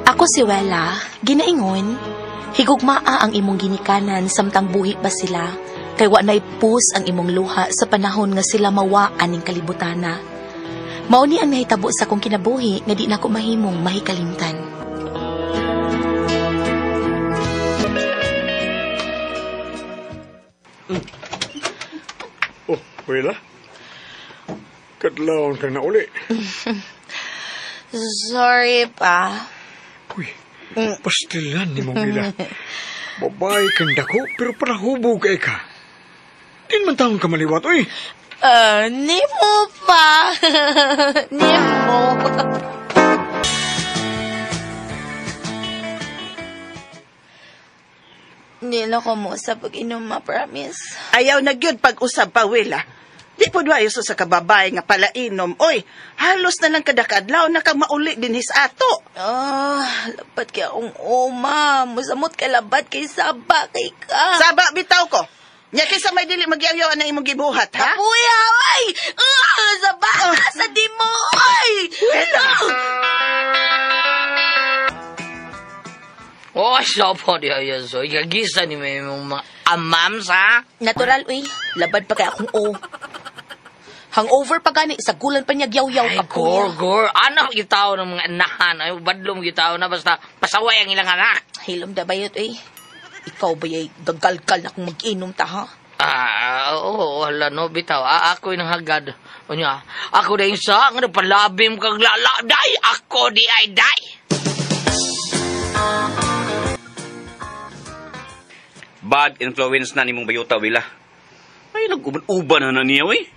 Ako si Wella, ginaingon, higugmaa ang imong ginikanan samtang buhi pa sila, kay wa naipus ang imong luha sa panahon nga sila mawa aning kalibutana. Mao ni ang nahitabo sa akong kinabuhi nga di nako mahimong mahikalimtan. Oh, Wella? Kadlawon ka na uli. Sorry pa. Uy, pastilan ni mong ila. Babae kang dako, pero parahubog kay ka. Di man taong kamaliwat, uy. Nimo pa. Nimo. Hindi na ko mo sa pag-inom, ma, promise. Ayaw na gyud pag-usab pa, Willa. Di po duwayo sa kababae nga palainom. Oy, halos na lang kada kaadlaw na kang mauli din his ato. Ah, labat kay akong oma. Musamot kay labat kay saba kay ka. Saba bitaw ko. Nya kaysa may dili magyaw-yaw ang imong gibuhat, ha? Kapuya, ay! Saba ka sa di mo, ay! Willa! Oh, sopo di ayo so. Ikagisa ni may mga amam sa? Natural, uy. Labad pa kay akong o. Hangover pa gani, sa gulan pa niya gyaw-yaw. Ay, gor, gor. Ano gitaw ng mga anahan? Ay, badlom gitaw na basta pasaway ang ilang anak. Hilom da bayot, uy. Ikaw ba yay gagalgal na kung mag-inom ta, ha? Ah, oo, wala no, bitaw. Ah, ako'y nanghagad. Unya, ako na yung sa, nga palabim kag lala, day! Ako di ay day! Bad influence na nimong bayuta, Willa. Ay, nag-uban-uban na na niya, uy.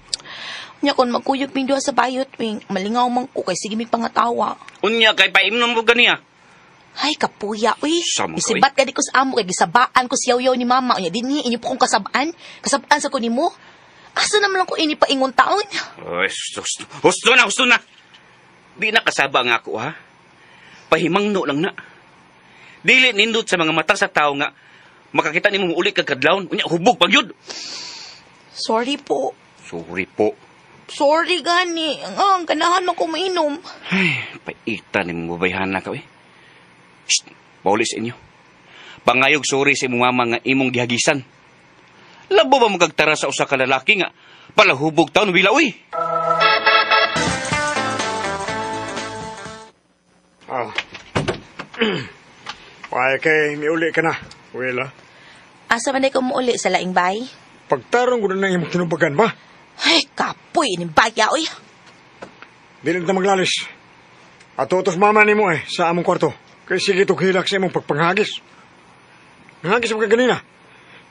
Unya, kung magkuyog ming duha sa bayot, wing, malingaw man ko kay sige mig pangatawa. Unya, kay paimnom mo ganiya. Ay, kapuya, uy. Sama ka, Isibat ka di ko sa amo, kay gisabaan ko siyaw-yaw ni mama. Unya, di niya, inyo po kong kasabaan. Kasabaan sa ko nimo. Asa naman lang ko ini paingon taon? Ay, husto, husto na, husto na. Di na kasaba nga ako, ha? Pahimangno lang na. Dili nindot sa mga mata sa tao nga makakita nimo uli kag kadlawon. Unya, hubog pag yun. Sorry po. Sorry po. Sorry, gani. Ang ganahan man ko mainom. Ay, paita ni mong babayhana ka, eh. Shh, pauli sa inyo. Pangayog sorry sa imong mama nga imong gihagisan. Labo ba magkagtara sa usa ka lalaki nga palahubog taon wila, uy? Ah. Ay, kay miuli ka na, Willa. Asa man ko muuli sa laing bay? Pagtarong ko na ng imong tinubagan ba? Ay, kapoy, ining baya, uy. Dili na maglalis. Atotos mama nimo eh, sa among kwarto. Kay sige to hilak sa imong pagpanghagis. Nanghagis mo ka ganina.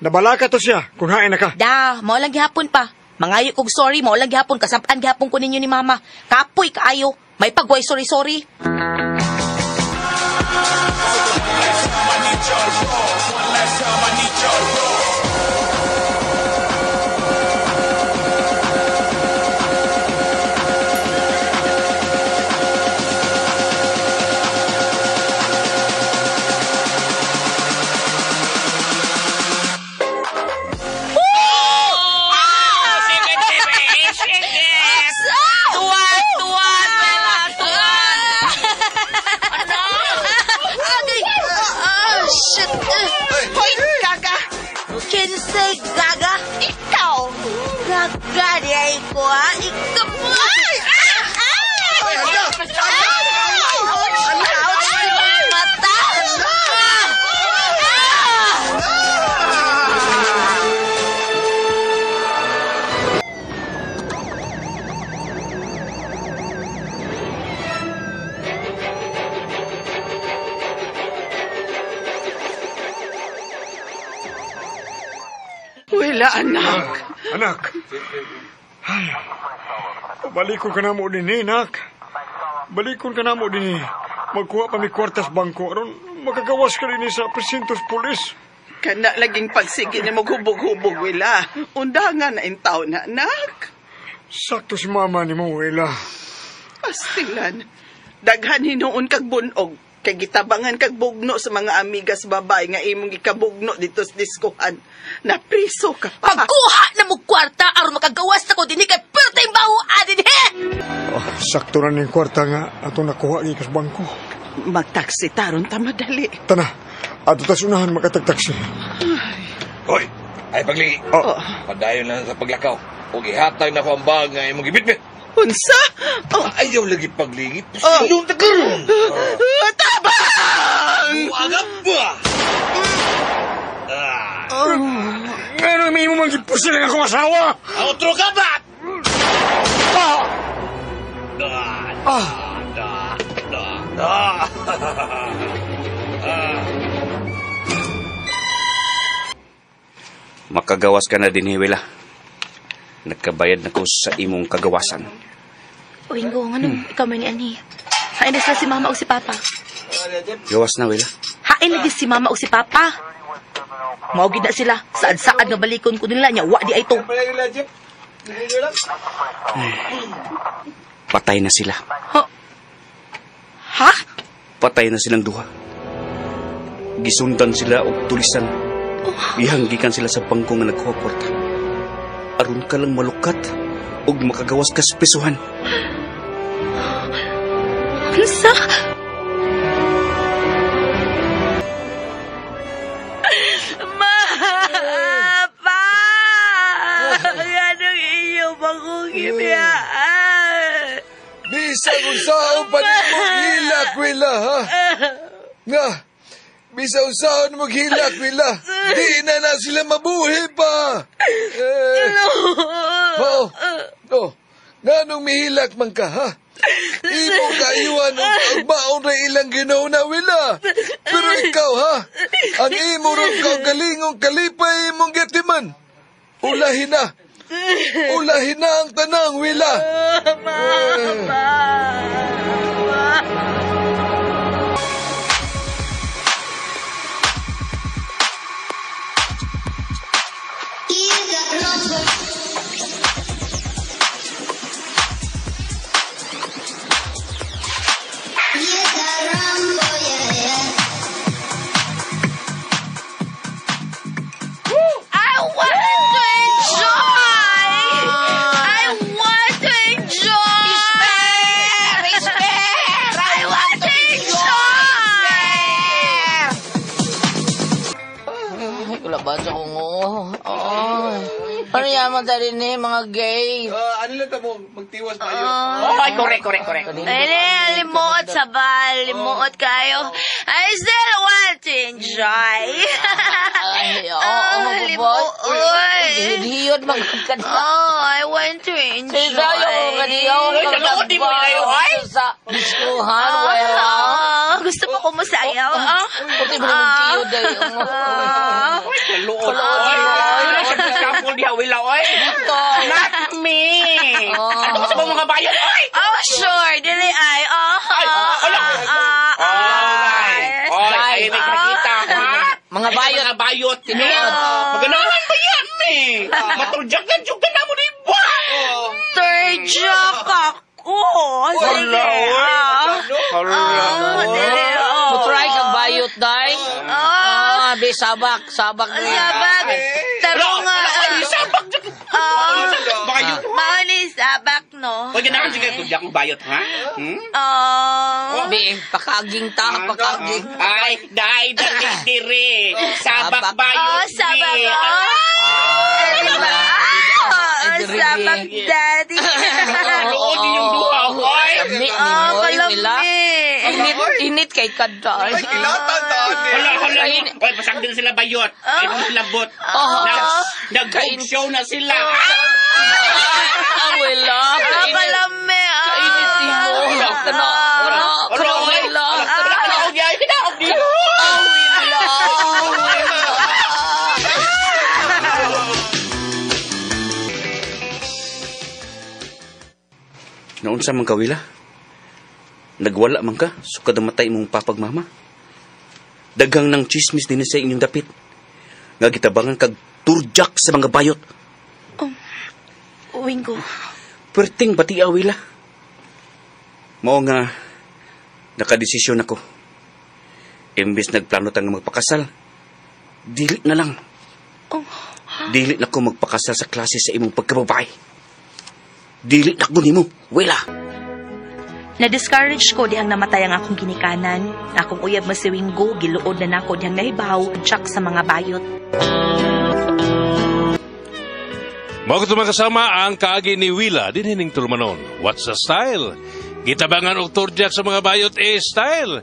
Nabalaka to siya kung hain na ka. Da, mao lang gihapon pa. Mangayo kog sorry, mao lang gihapon. Kasabaan gihapon ko ninyo ni mama. Kapoy kaayo. May pagway sorry sorry. Wala, anak. Anak. Ay, balikon ka na mo din eh, anak. Balikon ka na mo din eh. Magkuha pa mi kwartas bangko. Aron, makagawas ka rin eh sa presintos pulis. Kana laging pagsige ni mo hubog-hubog, Willa. Undangan na intaw na, anak. Sakto si mama ni mo, Willa. Pastilan. Daghan hinuon kag bunog. Kay gitabangan kag bugno sa mga amigas babae nga imong gikabugno dito sa diskuhan. Napriso ka pa. Pagkuha na mo kwarta aron makagawas na ko dinhi kay perteng baho adin he. Oh, sakto na ning kwarta nga atong nakuha gikas bangko. Magtaksi taron ta madali. Tana, ato tas unahan makatagtaksi. Hoy, ay pagligi. Oh. Padayon lang sa paglakaw. O gihatag na ko ang bag nga imong gibitbit. Unsa? Oh. Ayaw lagi pagligi. Oh. Pasilong ta karon. Tabang! Agap ba? Ah. Ngano may imo manggipusil ang akong asawa? Outro ka ba? Ah! Ah. Ah! Da, da, da. Makagawas ka na din, Wila. Nagkabayad na ko sa imong kagawasan. Wingo, nganong ikaw man ni ani? Hain na sila si mama o si papa. Gawas na, Wila. Hain lagi si mama o si papa. Mao gid na sila. Saad-saad nga balikon ko nila nya wa di ay to. Patay na sila. Ha? Ha? Patay na silang duha. Gisundan sila og tulisan. Ihanggikan sila sa bangko nga nagkuha kwarta. Aron ka lang malukat og makagawas ka sa prisuhan. Unsa? Ma! Pa! Ganong inyo bakong gibiyaan? Bisan unsaon pa nimo hilak, Wila, ha? Nga, bisan unsaon mo hilak, Wila. Di na na sila mabuhi pa. Eh, oo. Oh, nganong mihilak man ka, ha? Imo kaayuhan og kaugmaon ra ilang Ginoo na, Wila. Pero ikaw, ha? Ang imo ron kaugalingong kalipay imong gitiman. Ulahin na. Ulahin na ang tanang, Wila. Ma! Ma! I want to enjoy! I want to enjoy! I want to enjoy! Ay, kulaban sa kungo. Ay. Ano yan man tayo ni mga gay? Ano lang tamo, magtiwas pa yun. Ay, correct, correct, correct. Ay, limuot sa bal, limuot kayo. I still want to enjoy. Ay, oo, Ah, limuot. limuot. Hiyod magkanta. Oh, I want to enjoy. Sisayo ko kaniyo. Ay, mo kayo, ay! Sa diskuhan, wala. Ah, gusto mo ko musayaw? Ah, Puti mo naman kiyo day. Ah. Kaluot, oy. Wala siya example diha, Wila, oy. Not me. Oh. Ano ko sa mga bayan, oy? Oh, sure. Dili ay. Oh, Ay, ala. ah, Ay, oy, ay, may nakita, ha? Mga bayot. Mga bayot. Tinuod. Maganahan ba yan, eh? Matuljagan, juga na mo ni ba? Turjak ako. Sige. Hala, oy. Ah. Hala. Ah, dili, oh. Mo-try kag bayot, day. Ah. Ah, be, sabak, sabak. Sabak. Tarong nga. Sabak, Ah. Bayot. Mauni sabak, no? Huwag ganahan sige, tuljak ang bayot, ha? Hmm? Ah. Be, pakaging ta, pakaging. Ay, dai, dali, diri. Sabak Sabak. bayot. Oh, sabak. di. Oh. Diba? Ah, Ay, diri, sabak, di. daddy. Kaluod yung duha, oy. Lami ni Oh, mo, wala. kalami. Init, init kay kaday. Ay, kilatan taan eh. Hala, hala. Kain. Oy, pasag din sila bayot. Ay, labot. Oh. Nag-hope show na sila. Ah, wala. Ah, Kainit. kalami. Ah. Kainit mo. Kana, kana, kana, wala. Hala, hala, ay, kinaog di. Ah, wala. Wala. Naunsa man ka, Wila? Nagwala man ka, sukad namatay imong papagmama. Daghang ng chismis din sa inyong dapit. Nga gitabangan kag turjak sa mga bayot. Wingo. Perting bati Wila. Mao nga nakadesisyon ako. Imbis nagplano tang magpakasal, dili na lang. Oh. Dili na ko magpakasal sa klase sa imong pagkababae. Dili na ko nimo, Wila. Na-discourage ko dihang namatay ang akong ginikanan. Akong uyab nga si Wingo, giluod na nako dihang nahibaw, tsak sa mga bayot. Mao kato, mga kasama, ang kaagi ni Wila dinhi ning tulumanon. What's the style? Gitabangan og turjak sa mga bayot eh style.